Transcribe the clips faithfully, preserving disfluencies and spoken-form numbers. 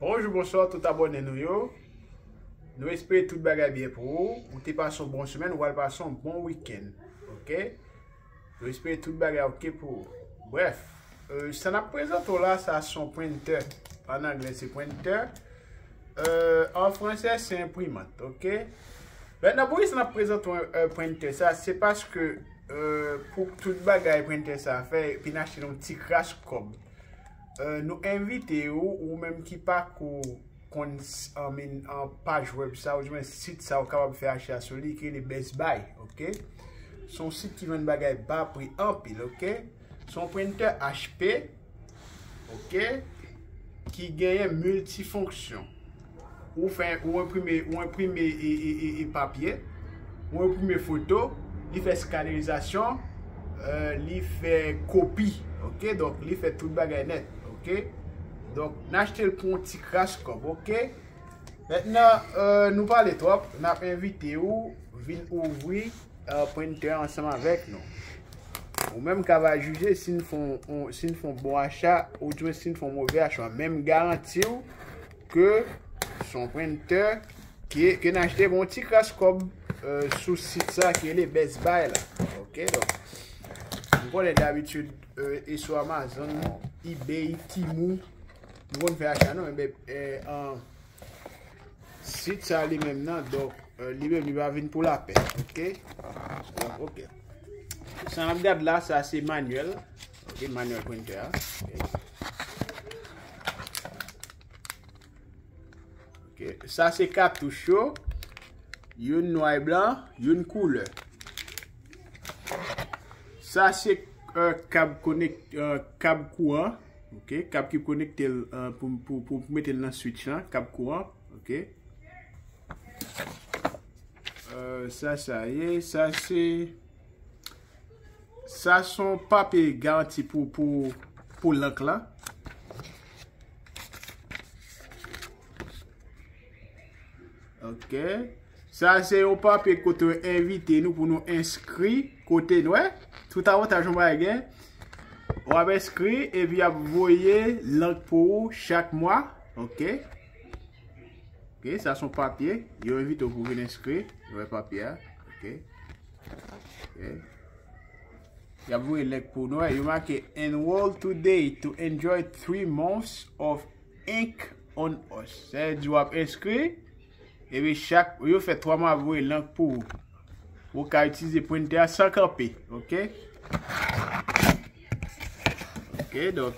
Bonjou, bonswa tout abòne nou yo. Nou espere tout bagay byen pou ou. Ou te pase yon bon semèn, ou pral pase yon bon wikenn. Oke? Nou espere tout bagay oke pou ou. Brèf, euh, sa n ap prezante w la, sa se yon prentè. An anglè, se prentè. Euh, an fransè, se enprimant, oke? Mentnan, poukisa n ap prezante w, euh, prentè sa? Se paske, euh, pou tout bagay prentè sa fè, epi n achte l yon ti kras kòb. Euh, nou envite ou, ou menm ki pako konn s-, I mean, an paj wèb sa, oudimwen sit sa, ou kapab fè acha sou li, ki rele Best Buy, oke? Se yon sit ki vann bagay ba pri anpil, oke? Se yon prentè H P, oke? Ki genyen miltifonksyon. Ou fè, ou enprime, ou enprime e, e, e, e papye, ou enprime foto, li fè skanerizasyon, euh, li fè kopi, oke? Donk, li fè tout bagay nèt, oke? Donk, n achte l pou yon ti kras kòb, oke? Mentnan, euh, nou pale twòp, n ap envite ou vin ouvri, euh, prentè ansanm avèk nou. Ou menm ka va jije si n fè yon, yon, si n fè yon bon acha, oudimwen si n fè yon move acha. Men m garanti w ke se yon prentè ke, ke n achte pou yon ti kras kòb, euh, sou sit sa ki rele Best Buy la. Oke, donk, nou konnen dabitid, euh, e sou Amazon, eBay, Temu, nou konn fè acha nou, enben, euh, an, sit sa li menm nan, donk, euh, li menm li pa vin pou lapè, oke? Donk, oke. Sa n ap gad la, sa se manyèl, oke, manyèl prentè a, oke. Oke, sa se katouch yo, youn nwa e blan, youn koulè. Sa se, euh, kab konek-, euh, kab kouran, oke, kab ki konekte l, euh, pou, pou, pou, pou mete l nan switch lan, kab kouran, oke. Euh, sa, sa ye, sa se, sa se yon papye garanti pou, pou, pou lank lan. Oke. Sa se yon papye kote yo envite nou pou nou enskri kote nou, wè. Tout avantaj yon bagay gen. W ap enskri epi y ap voye lank pou ou chak mwa. Oke. Oke, sa se yon papye. Yo envite w pou vin enskri. Yo wè papye a. Oke. Oke. Y ap voye lank pou nou. Yo make "Enroll today to enjoy three months of ink on us." Sa vle di w ap enskri, epi chak, yo fè twa mwa voye lank pou ou. Ou ka itilize prentè a san kanpe, oke? Oke, donk,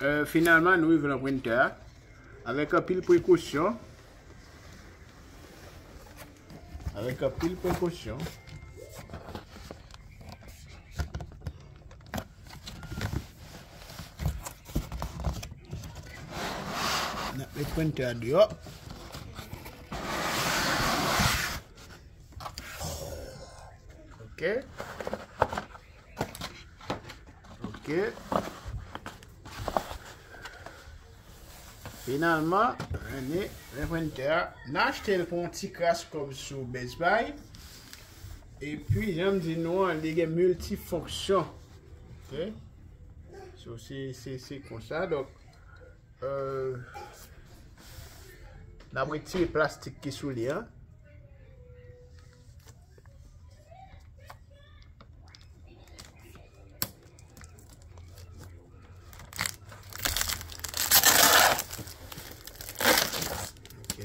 euh, finalman, nou rive nan prentè a. Avèk anpil prekosyon, Avèk anpil prekosyon. N ap met prentè a deyò. Oke. Oke. Finalman, men, men prentè a, n achte l pou yon ti kras kòb sou Best Buy. Epi, jan m di nou an, li gen miltifonksyon. Oke? So, se, se, se konsa. Donk, euh, n ap retire plastik ki sou li an. Ok.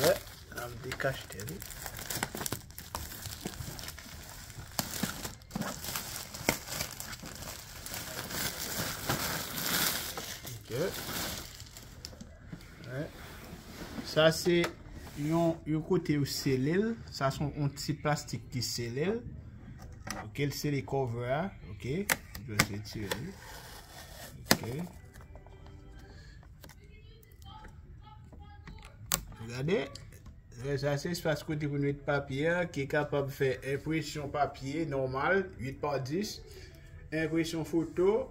Wè, n ap dekachte li. Ok. Wè. Sa se yon, yon kote yo sele l. Sa se yon, yon ti plastik ki sele l. Ok, l sele cover a. Ok. Just retire li. Ok. Gade. Wè, sa se espas kote pou n met papye a, ki kapab fè enpresyon papye nòmal, uit pa dis, enpresyon foto,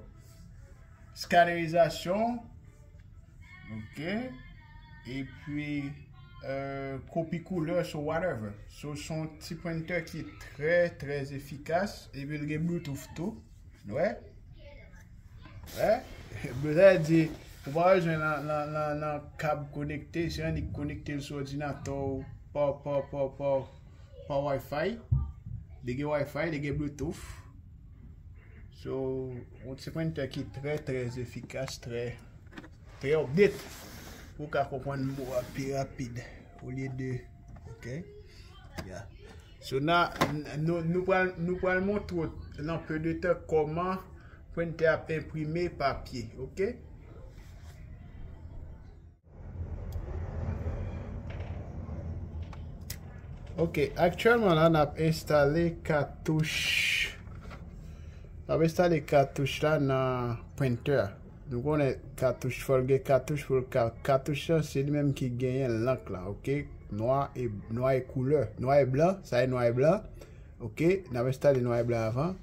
skanerizasyon, ok, epi, euh, kopi koulè, so whatever. So, se yon ti prentè ki trè, trè efikas, epi l gen Bluetooth tou, wè. Wè, Sa vle di, ou pa bezwen nan, nan, nan, nan kab konekte, se annik konekte l sou òdinatè w pa, pa, pa, pa, pa Wi-Fi. Li gen Wi-Fi, li gen Bluetooth. So, yon ti printè ki trè, trè efikas, trè, trè update. Pou w ka konprann mo a pi rapid olye de, ok? Yeah. So, na, n-, nou, nou pral, nou pral montre w nan pe de tan kòman printè ap enprime papye, ok? Ok, aktyèlman la, n ap enstale katouch. N ap enstale katouch la nan printè a. Nou konnen katouch, fò l gen katouch pou l ka, katouch lan, se li menm ki genyen lank la, ok? Nwa e, nwa e koulè. Nwa e blan, sa e nwa e blan. Ok, n ap enstale nwa e blan avan.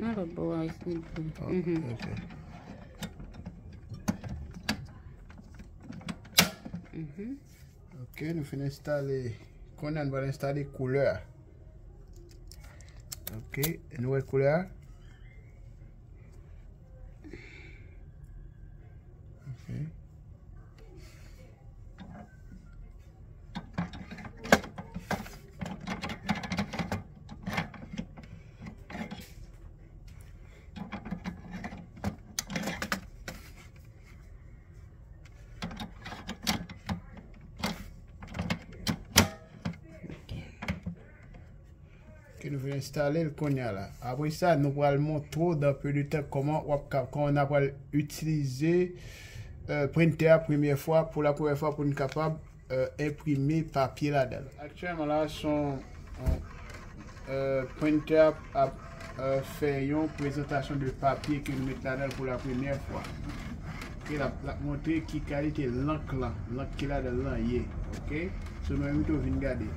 Nan lòt bò a, isi. Ah, mhm, ok. Mhm. Ok, nou fin enstale. Kounye a nou pral enstale koulè a. Ok, nou wè koulè a? Ok. Ke nou vin enstale l kounye a la. Apre sa, nou pral montre w dans peu de temps kòman w ap ka, kòman n ap pral itilize, euh, printè a premyè fwa, pou la premyè fwa, pou n kapab, euh, enprime papye ladan l. Aktyèlman la, se yon, yon, euh, printè ap, ap, euh, fè yon prezantasyon de papye ke nou met ladan l pou la premyè fwa. Ok, l ap, l ap montre ki kalite lank lan, lank ki ladan l lan ye. Ok, so nou envite w vin gade.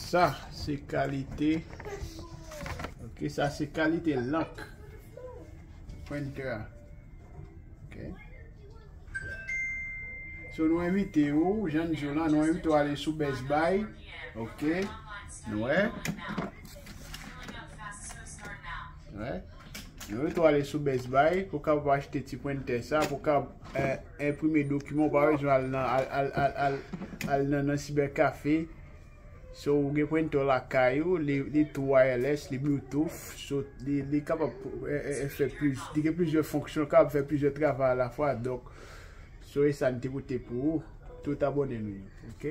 Sa se kalite. Ok, sa se kalite lank printè a. Ok. So, nou envite w, jan n di w lan, nou envite w ale sou Best Buy. Ok. Nou wè. Wè. Nou envite w ale sou Best Buy pou w kapab achte ti printè sa, pou w kapab, eh, enprime dokiman, ou pa bezwen al nan, al, al, al, al, al nan, nan sibèkafe. So, ou gen printè w lakay ou, li, li tou wireless, li Bluetooth, so, li, li kapab, eh, eh, eh, fè pliz-, li gen plizyè fonksyon, kapab fè plizyè travay alafwa. Donk, so, e sa n te pote pou ou, tout abòne nou yo, ok?